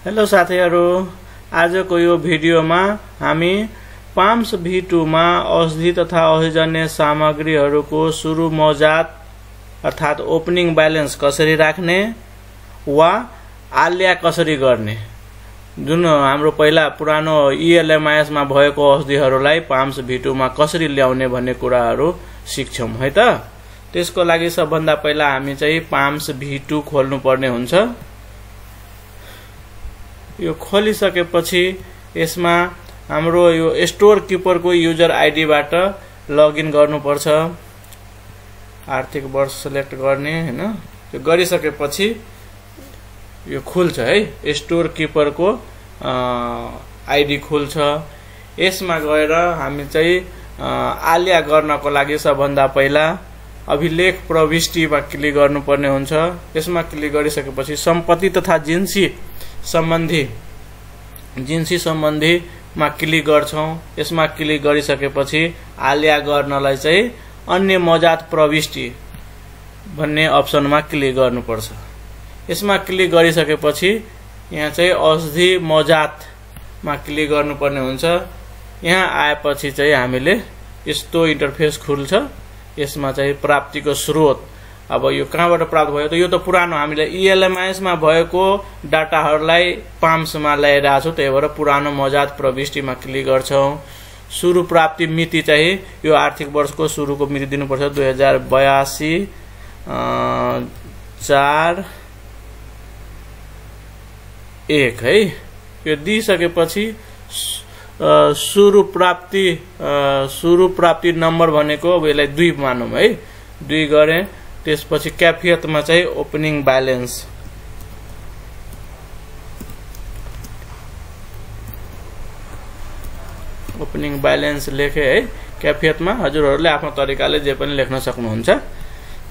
Hello साथीहरु, आजको यो भिडियोमा हामी पाम्स V2 मा औषधि तथा औषधिजन्य सामग्रीहरुको सुरु मौजात अर्थात ओपनिङ ब्यालेन्स कसरी राख्ने वा आल्या कसरी गर्ने, जुन हाम्रो पहिला पुरानो ELMIS मा भएको औषधिहरुलाई पाम्स V2 मा कसरी ल्याउने भन्ने कुराहरु सिक्छौं है त। त्यसको लागि सबभन्दा पहिला हामी चाहिँ पाम्स V2 खोल्नु पर्ने हुन्छ। यो खोलिसकेपछि यसमा हाम्रो यो स्टोर किपर को युजर आईडी बाट लगइन गर्नुपर्छ। आर्थिक वर्ष सिलेक्ट गर्ने हैन, त्यो गरिसकेपछि यो खुल्छ है, स्टोर किपर को आईडी खुल्छ। यसमा गएर हामी चाहिँ आल्या गर्नको लागि सबभन्दा पहिला अभिलेख प्रविष्टिमा क्लिक गर्नुपर्ने हुन्छ। यसमा क्लिक गरिसकेपछि सम्पत्ति तथा जिन्सी सम्बन्धी मा क्लिक गर्छौं। यसमा क्लिक गरिसकेपछि आल्या गर्नलाई चाहिँ अन्य मौजात प्रविष्टि भन्ने अप्सनमा क्लिक गर्नुपर्छ। यसमा क्लिक गरिसकेपछि यहाँ चाहिँ औषधि मौजात मा क्लिक गर्नुपर्ने हुन्छ। यहाँ आएपछि चाहिँ हामीले यस्तो इन्टरफेस खुल्छ। यसमा चाहिँ प्राप्तिको स्रोत, अब यो कहाँबाट प्राप्त भयो त, यो त पुरानो हामीले ELMIS मा भएको डाटाहरुलाई पाम्स मा ल्याइरहेको छु, त्यही भएर पुरानो मौजात प्रविष्टिमा क्लिक गर्छौं। सुरु प्राप्ति मिति चाहिँ यो आर्थिक वर्षको सुरुको मिति दिनुपर्छ 2082 4 1 है। यो दिइसकेपछि सुरु प्राप्ति नम्बर भनेको अब यसलाई 2 मानौं है, 2 गरे। त्यसपछि क्याफियतमा चाहिँ ओपनिङ ब्यालेन्स लेखे है। क्याफियतमा हजुरहरुले आफ्नो तरिकाले जे पनि लेख्न सक्नुहुन्छ।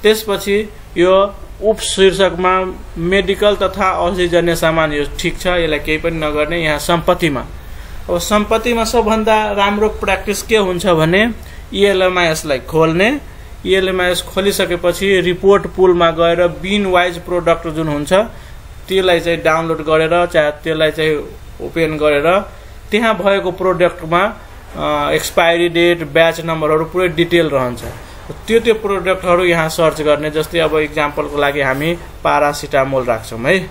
त्यसपछि यो उपशीर्षकमा मेडिकल तथा औषधिजन्य सामान, यो ठीक छ, यसलाई केही पनि नगर्ने। यहाँ सम्पत्तिमा, अब सम्पत्तिमा सबभन्दा राम्रो प्र्याक्टिस के हुन्छ भने ELMIS लाई खोल्ने। ELMIS खोलिसकेपछि रिपोर्ट पुलमा गएर बिन वाइज प्रोडक्ट जुन हुन्छ त्यसलाई चाहिँ डाउनलोड गरेर चाहे त्यसलाई चाहिँ ओपन गरेर त्यहाँ भएको प्रोडक्टमा एक्सपायरी डेट, ब्याच नम्बरहरु पुरै डिटेल रहन्छ। त्यो प्रोडक्टहरु यहाँ सर्च गर्ने। जस्तै अब एक्जाम्पलको लागि हामी पारासिटामोल राख्छौं है।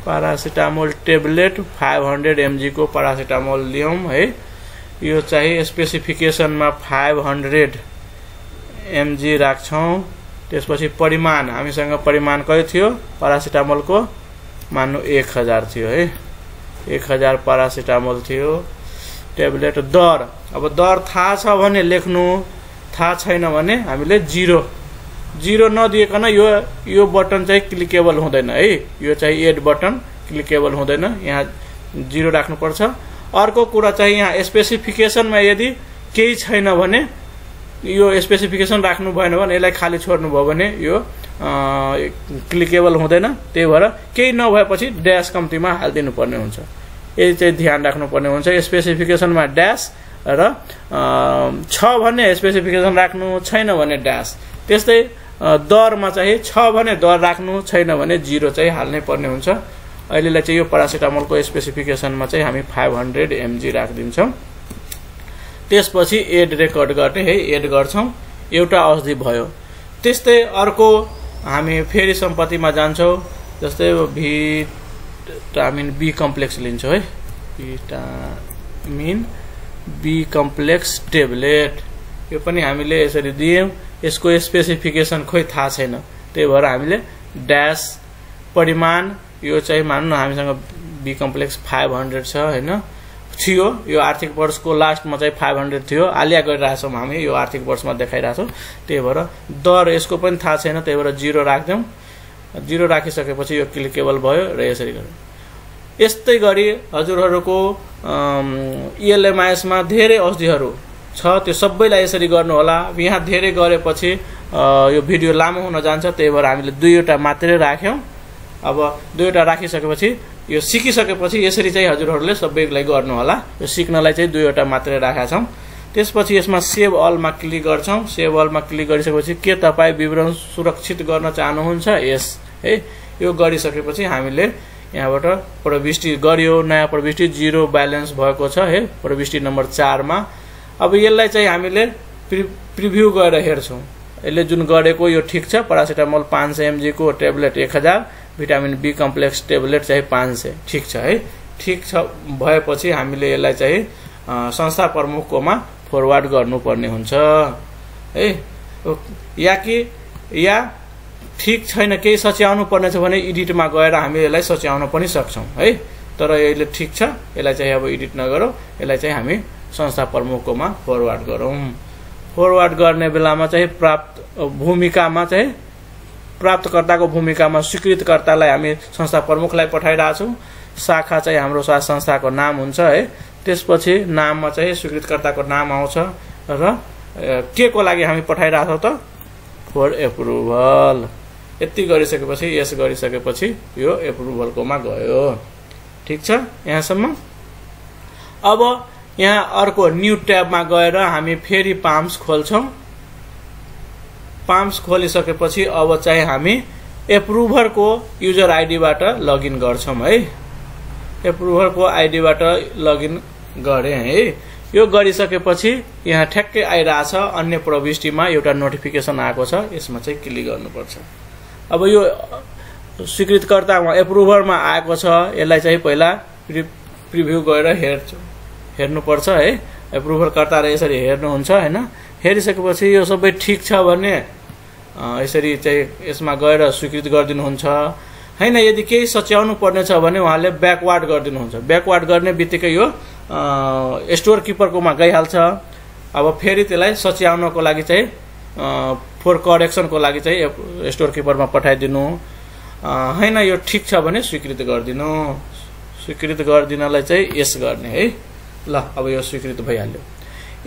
पारासिटामोल टेब्लेट 500 mg को पारासिटामोल लियौं है। यो चाहिँ स्पेसिफिकेशनमा 500 mg राख्छौं। त्यसपछि परिमाण, हामीसँग परिमाण कति थियो पारासिटामोलको, मान्नु 1000 थियो है, 1000 पारासिटामोल थियो। टेब्लेट दर, अब दर थाहा छ भने लेख्नु, थाहा छैन भने हामीले 0 नदिएकन यो बटन चाहिँ क्लिकेबल हुँदैन है। यो चाहिँ एड बटन क्लिकेबल हुँदैन, यहाँ 0 राख्नु पर्छ। अर्को कुरा चाहिँ यहाँ स्पेसिफिकेशनमा यदि केही छैन भने, यो स्पेसिफिकेशन राख्नु भएन भने, यसलाई खाली छोड्नु भयो भने यो क्लिकेबल हुँदैन। त्यही भएर केही नभएपछि ड्याश कम्तीमा हाल्दिनु पर्ने हुन्छ। यही चाहिँ ध्यान राख्नु पर्ने हुन्छ। स्पेसिफिकेशनमा ड्याश र छ भने स्पेसिफिकेशन राख्नु, छैन भने ड्याश। त्यस्तै दरमा चाहिँ छ भने दर राख्नु, छैन भने 0 चाहिँ हाल्नै पर्ने हुन्छ। अहिलेलाई चाहिँ यो पारासिटामोलको स्पेसिफिकेशनमा चाहिँ हामी 500 mg राखिदिन्छौं। त्यसपछि एड रेकर्ड गर्ने है, एड गर्छौं। एउटा औषधि भयो। त्यस्तै अर्को हामी फेरि सम्पत्तिमा जान्छौं। जस्तै भिटामिन बी कम्प्लेक्स लिन्छौं है, भिटामिन बी कम्प्लेक्स टेब्लेट। यो पनि हामीले यसरी दियौं। यसको स्पेसिफिकेशन खोइ थाहा छैन, त्यही भएर हामीले ड्याश। परिमाण, यो चाहिँ मान्नु न हामीसँग बी कम्प्लेक्स 500 छ हैन, थियो। यो आर्थिक वर्षको लास्टमा चाहिँ 500 थियो। आल्या गरिरहेछौं हामी, यो आर्थिक वर्षमा देखाइरहेछौं। त्यही भएर दर यसको पनि थाहा छैन, त्यही भएर 0 राख्दियौं। 0 राखिसकेपछि यो क्लिकेबल भयो र यसरी गर्नु। यस्तै गरी हजुरहरुको ELMIS मा धेरै औषधिहरु छ, त्यो सबैलाई यसरी गर्नु होला। यहाँ धेरै गरेपछि यो भिडियो लामो हुन जान्छ, त्यही भएर हामीले 2वटा मात्रै राख्यौं। अब 2वटा राखिसकेपछि यो सिकिसकेपछि यसरी चाहिँ हजुरहरुले सबैलाई गर्नु होला। यो सिक्नलाई चाहिँ 2वटा मात्रै राखेका छौं। त्यसपछि यसमा सेभ अल मा क्लिक गर्छौं। सेभ अल मा क्लिक गरिसकेपछि के तपाई विवरण सुरक्षित गर्न चाहनुहुन्छ? यस है। यो गरिसकेपछि हामीले यहाँबाट प्रविष्टि गर्यो नयाँ प्रविष्टि 0 ब्यालेन्स भएको छ है प्रविष्टि नम्बर 4 मा अब यसलाई चाहिँ हामीले प्रिभ्यू गरेर हेर्छौं यसले जुन गरेको यो ठीक छ प्यारासिटामोल 500 mg को tablet 1000 vitamin B complex tablet चाहिँ 500 ठीक छ है ठीक छ भएपछि हामीले यसलाई चाहिँ संस्था प्रमुखकोमा फरवर्ड गर्नुपर्ने हुन्छ है या ठीक छैन केही सच्याउनु पर्ने छ भने एडिटमा गएर हामी यसलाई सच्याउन पनि सक्छौं है तर यसले ठीक छ यसलाई चाहिँ अब एडिट नगरौं यसलाई चाहिँ हामी संस्था प्रमुखकोमा फरवर्ड गरौं फरवर्ड गर्ने बेलामा चाहिँ भूमिकामा चाहिँ प्राप्तकर्ताको भूमिकामा स्वीकृतकर्तालाई हामी संस्था प्रमुखलाई पठाइराछौं शाखा चाहिँ हाम्रो स्वास्थ्य संस्थाको नाम हुन्छ है त्यसपछि नाममा चाहिँ स्वीकृतकर्ताको नाम आउँछ र के को लागि हामी पठाइराछौं त फर एप्रुभल यति गरिसकेपछि यस गरिसकेपछि यो एप्रुभलकोमा गयो ठीक छ यहाँसम्म अब यहाँ अर्को न्यू ट्याबमा गएर हामी फेरि पाम्स खोल्छौं पाम्स खोलिसकेपछि अब चाहिँ हामी एप्रुभरको युजर आइडीबाट लगइन गर्छौं है एप्रुभरको आइडीबाट लगइन गरे है यो गरिसकेपछि यहाँ ठ्याक्कै आइराछ अन्य प्रविष्टिमा एउटा नोटिफिकेसन आएको छ यसमा चाहिँ क्लिक गर्नुपर्छ अब यो स्वीकृतकर्तामा एप्रुभरमा आएको छ यसलाई चाहिँ पहिला प्रिभ्यू गरेर हेर्नुपर्छ है एप्रुभरकर्ताले यसरी हेर्नुहुन्छ हैन हेरिसकेपछि यो सबै ठीक छ भने यसरी चाहिँ यसमा गएर स्वीकृत गर्दिनुहुन्छ हैन यदि केही सच्याउनु पर्ने छ भने उहाँले ब्याकवार्ड गर्दिनुहुन्छ ब्याकवार्ड गर्ने बित्तिकै यो स्टोर किपरकोमा गइहाल्छ अब फेरि त्यसलाई सच्याउनको लागि चाहिँ फोर करेक्सनको लागि चाहिँ स्टोर किपरमा पठाइदिनु हैन यो ठीक छ भने स्वीकृत गर्दिनु स्वीकृत गर्दिनलाई चाहिँ यस गर्ने है ल अब यो स्वीकृत भइहाल्यो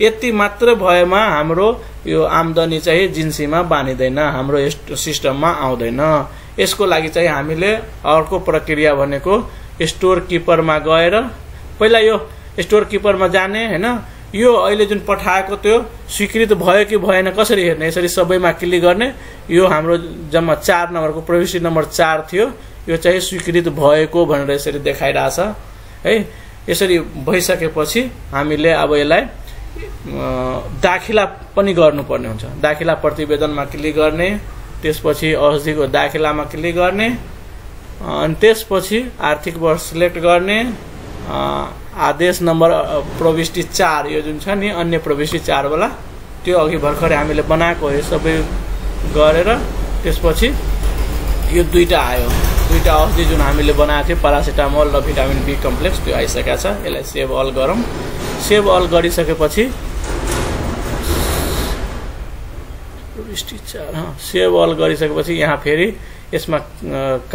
यति मात्र भएमा हाम्रो यो आम्दानी चाहिँ जिन्सीमा बानिदैन हाम्रो सिस्टममा आउँदैन यसको लागि चाहिँ हामीले अर्को प्रक्रिया भनेको स्टोर किपरमा गएर पहिला यो स्टोर किपरमा जाने हैन यो अहिले जुन पठाएको त्यो स्वीकृत भयो कि भएन कसरी हेर्ने यसरी सबैमा क्लिक गर्ने यो हाम्रो जम्मा 4 नम्बरको प्रविष्टि नम्बर 4 थियो यो चाहिँ स्वीकृत भएको भनेर यसरी देखाइराछ है यसरी भइसकेपछि हामीले अब यसलाई दाखिला पनि गर्नुपर्ने हुन्छ दाखिला प्रतिवेदनमा क्लिक गर्ने त्यसपछि औषधिको दाखिलामा क्लिक गर्ने अनि त्यसपछि आर्थिक वर्ष सिलेक्ट गर्ने आदेश नम्बर प्रविष्टि 4 यो जुन छ नि अन्य प्रविष्टि 4 वाला त्यो अघि भर्खरै हामीले बनाएको यो सबै गरेर त्यसपछि यो दुईटा आयो दुईटा औषधि जुन हामीले बनाएको थियो प्यारासिटामोल र भिटामिन बी कम्प्लेक्स त्यो आइसकेको छ यसलाई सेभ अल गरौँ सेभ अल गरिसकेपछि प्रविष्टि 4 सेभ अल गरिसकेपछि यहाँ फेरि यसमा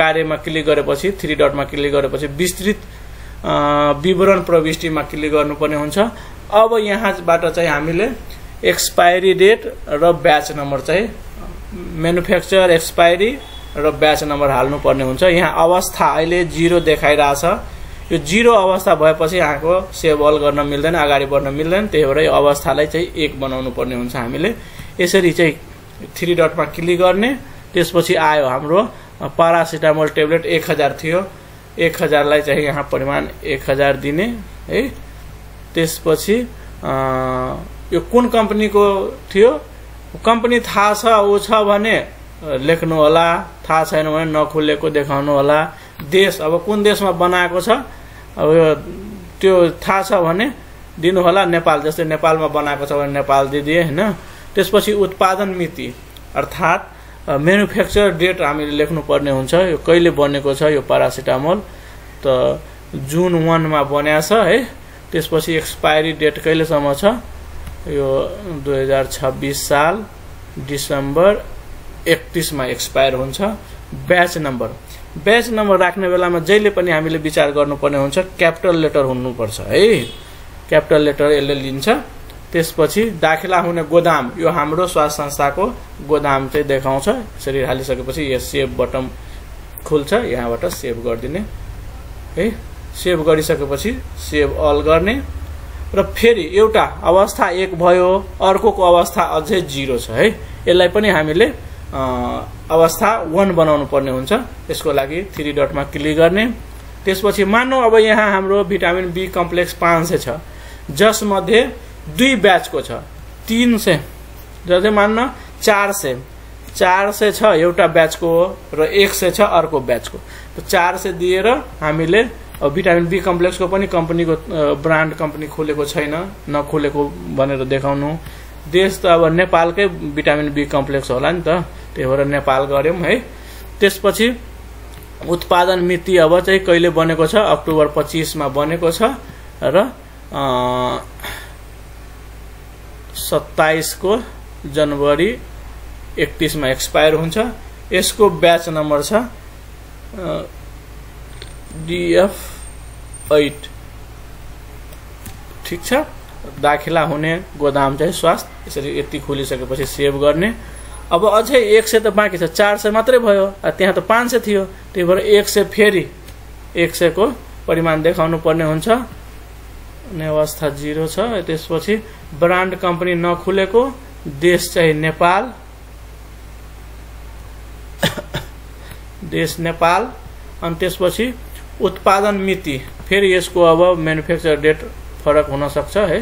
कार्यमा क्लिक गरेपछि 3 डटमा क्लिक गरेपछि विस्तृत विवरण प्रविष्टिमा क्लिक गर्नुपर्ने हुन्छ अब यहाँबाट चाहिँ हामीले एक्सपायरी डेट र ब्याच नम्बर चाहिँ म्यानुफ्याक्चर एक्सपायरी र ब्याच नम्बर हाल्नु पर्ने हुन्छ यहाँ अवस्था अहिले 0 देखाइराछ यो 0 अवस्था भएपछि यहाँको सेभ अल गर्न मिल्दैन अगाडि बढ्न मिल्दैन त्यही भएर यो अवस्थालाई चाहिँ 1 बनाउनु पर्ने हुन्छ हामीले यसरी चाहिँ 3 डटमा क्लिक गर्ने त्यसपछि आयो हाम्रो प्यारासिटामोल ट्याब्लेट 1000 थियो 1000 लाई चाहिँ यहाँ परिमाण 1000 दिने है त्यसपछि यो कुन कम्पनीको थियो कम्पनी थाहा छ उ छ भने लेख्नु होला थाहा छैन भने नखुलेको देखाउनु होला देश अब कुन देशमा बनाएको छ अब त्यो थाहा छ भने दिनु होला नेपाल जस्तै नेपालमा बनाएको छ भने नेपाल दिदिए हैन त्यसपछि उत्पादन मिति अर्थात म्यानुफ्याक्चर डेट हामीले लेख्नु पर्ने हुन्छ यो कहिले बनेको छ यो प्यारासिटामोल त जुन 1 मा बन्या छ है त्यसपछि एक्सपायरी डेट कहिले सम्म छ यो 2026 साल डिसेम्बर 31 मा एक्सपायर हुन्छ ब्याच नम्बर राख्ने बेलामा जहिले पनि हामीले विचार गर्नुपर्ने हुन्छ क्यापिटल लेटर हुनुपर्छ है क्यापिटल लेटर यसले लिन्छ त्यसपछि दाखिला हुने गोदाम यो हाम्रो स्वास्थ्य संस्थाको गोदाम चाहिँ देखाउँछ यसरी हालिसकेपछि यो सेभ बटन खुल्छ यहाँबाट सेभ गर्दिने है सेभ गरिसकेपछि सेभ अल गर्ने र फेरि एउटा अवस्था 1 भयो अर्कोको अवस्था अझै 0 छ है यसलाई पनि हामीले अवस्था 1 बनाउनु पर्ने हुन्छ। यसको लागि 3 डटमा क्लिक गर्ने। त्यसपछि मानौ अब यहाँ हाम्रो भिटामिन बी कम्प्लेक्स 500 छ, जसमध्ये 2 ब्याचको छ, 300 जस्तै मान्न 400 छ एउटा ब्याचको हो र 100 छ अर्को ब्याचको। त 400 दिएर हामीले अब भिटामिन बी कम्प्लेक्सको पनि कम्पनीको ब्रान्ड कम्पनी खोलेको छैन, नखोलेको भनेर देखाउनु। देश त अब नेपालकै भिटामिन बी कम्प्लेक्स होला नि त, त्यही भएर नेपाल गर्यौं है। त्यसपछि उत्पादन मिति अब चाहिँ कहिले बनेको छ, अक्टोबर 25 मा बनेको छ र 27 को जनवरी 31 मा एक्सपायर हुन्छ। यसको ब्याच नम्बर छ DF8। ठीक छ। दाखिला हुने गोदाम चाहिँ स्वास्थ्य। यसरी यति खोलिसकेपछि सेभ गर्ने। अब अझै 100 त बाँकी छ, 400 मात्रै भयो, त्यहाँ त 500 थियो, त्यही भएर 100 फेरि 100 को परिमाण देखाउनु पर्ने हुन्छ। अनि अवस्था 0 छ। त्यसपछि ब्रान्ड कम्पनी नखुलेको, देश चाहिँ नेपाल, देश नेपाल। अनि त्यसपछि उत्पादन मिति फेरि यसको अब म्यानुफ्याक्चर डेट फरक हुन सक्छ है,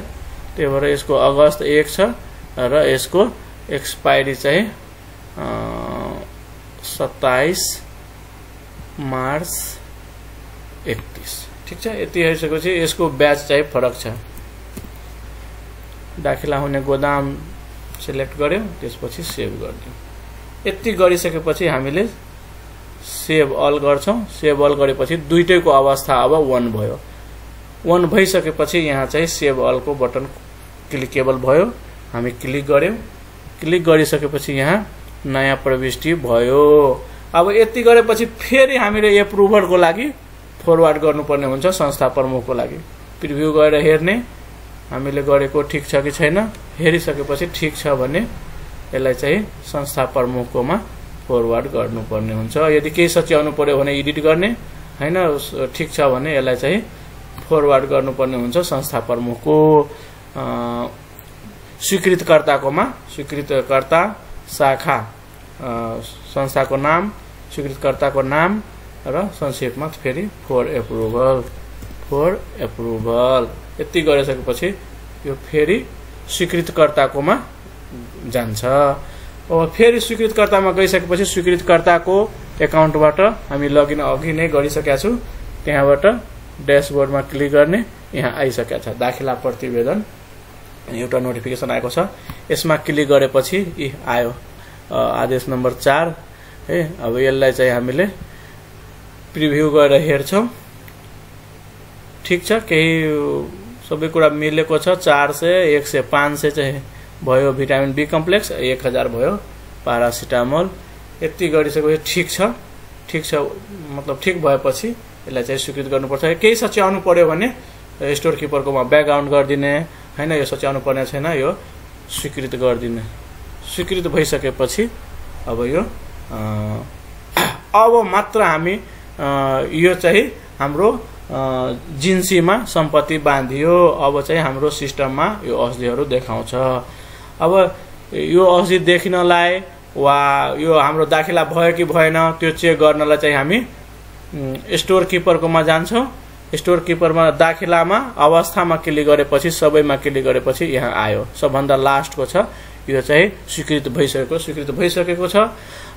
त्यही भएर यसको अगस्त 1 छ र यसको एक्सपायरी चाहिँ 27 मार्च 31। ठीक छ। यति आइसकेपछि यसको ब्याच चाहिँ फरक छ। दाखिला हुने गोदाम सिलेक्ट गर्यौं, त्यसपछि सेभ गर्दियौं। यति गरिसकेपछि हामीले सेभ अल गर्छौं। सेभ अल गरेपछि दुईटैको अवस्था अब 1 भयो। 1 भइसकेपछि यहाँ चाहिँ सेभ अल को बटन क्लिकेबल भयो। हामी क्लिक गर्यौं। क्लिक गरिसकेपछि यहाँ नयाँ प्रविष्टि भयो। अब यति गरेपछि फेरि हामीले एप्रुभरको लागि फरवर्ड गर्नुपर्ने हुन्छ संस्था प्रमुखको लागि। प्रिभ्यू गरेर हेर्ने, हामीले गरेको ठीक छ कि छैन। हेरिसकेपछि ठीक छ भने यसलाई चाहिँ संस्था प्रमुखकोमा फरवर्ड गर्नुपर्ने हुन्छ। यदि केही सच्याउनु पर्यो भने एडिट गर्ने, हैन ठीक छ भने यसलाई चाहिँ फरवर्ड गर्नुपर्ने हुन्छ संस्था प्रमुखको स्वीकृतकर्ताकोमा। स्वीकृतकर्ता शाखा, संस्थाको नाम, स्वीकृतकर्ताको नाम र संक्षेपमा फेरि फर एप्रुभल। यति गरिसकेपछि यो फेरि स्वीकृतकर्ताकोमा जान्छ। अब फेरि स्वीकृतकर्तामा गइसकेपछि स्वीकृतकर्ताको एकाउन्टबाट हामी लगइन अघि नै गरिसकेका छु। त्यहाँबाट ड्याशबोर्डमा क्लिक गर्ने, यहाँ आइसकेको छ दाखिला प्रतिवेदन, एउटा नोटिफिकेसन आएको छ। यसमा क्लिक गरेपछि आयो आदेश नम्बर 4 है। अब यसलाई चाहिँ हामीले प्रिभ्यू गरेर हेर्छौं। ठीक छ। केही सबै कुरा मिलेको छ। 400, 100, 500 चाहिँ भयो भिटामिन बी कम्प्लेक्स, 1000 भयो पारासिटामोल। यति गरिसकेपछि ठीक छ। ठीक छ मतलब ठीक भएपछि यसलाई चाहिँ स्वीकृत गर्नुपर्छ। केही सच्याउनु पर्यो भने स्टोर किपरकोमा ब्याकग्राउन्ड गरिदिने, हैन यो सच्याउनु पर्ने छैन, यो स्वीकृत गरिदिने। स्वीकृत भइसकेपछि अब यो अब मात्र हामी यो चाहिँ हाम्रो जिन्सीमा सम्पत्ति बाँधियो। अब चाहिँ हाम्रो सिस्टममा यो औषधिहरू देखाउँछ। अब यो औषधि देखिनलाई वा यो हाम्रो दाखिला भयो कि भएन त्यो चेक गर्नलाई चाहिँ हामी स्टोर किपरकोमा जान्छौं। स्टोर किपरमा दाखिलामा अवस्थामा क्लिक गरेपछि, सबैमा क्लिक गरेपछि यहाँ आयो सबभन्दा लास्टको छ। यो चाहिँ स्वीकृत भइसकेको छ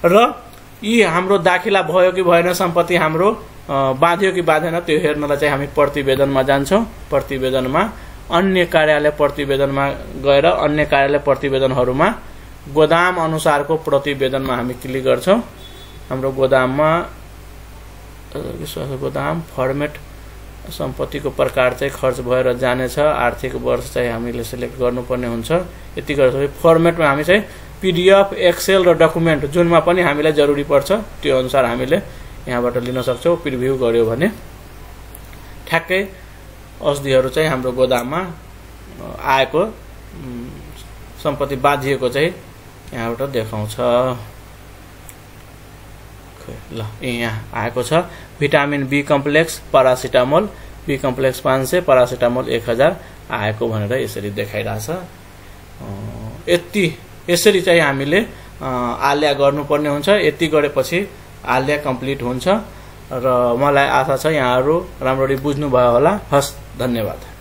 र यी हाम्रो दाखिला भयो कि भएन, सम्पत्ति हाम्रो बाँधियो कि बाँधेन त्यो हेर्नलाई चाहिँ हामी प्रतिवेदनमा जान्छौं। प्रतिवेदनमा अन्य कार्यालय प्रतिवेदनमा गएर अन्य कार्यालय प्रतिवेदनहरूमा गोदाम अनुसारको प्रतिवेदनमा हामी क्लिक गर्छौं। हाम्रो गोदाममा गोदाम फर्मेट सम्पत्तिको प्रकार चाहिँ खर्च भएर जानेछ। आर्थिक वर्ष चाहिँ हामीले सिलेक्ट गर्नुपर्ने हुन्छ। यति गरेर फर्मेटमा हामी चाहिँ पीडीएफ, एक्सेल र डकुमेन्ट जुनमा पनि हामीलाई जरुरी पर्छ त्यो अनुसार हामीले यहाँबाट लिन सक्छौं। प्रिभ्यू गर्यो भने ठ्याक्कै औषधिहरू चाहिँ हाम्रो गोदाममा आएको सम्पत्ति बाँधिएको चाहिँ यहाँबाट देखाउँछ। ल यहाँ आएको छ vitamin B complex paracetamol, B complex 500, paracetamol 1000 आएको भनेर यसरी देखाइरहेछ। यसरी चाहिँ हामीले आल्या गर्नुपर्ने हुन्छ। यति गरेपछि आल्या कम्प्लिट हुन्छ र मलाई आशा छ यहाँहरू राम्ररी बुझ्नुभयो होला। हस्, धन्यवाद।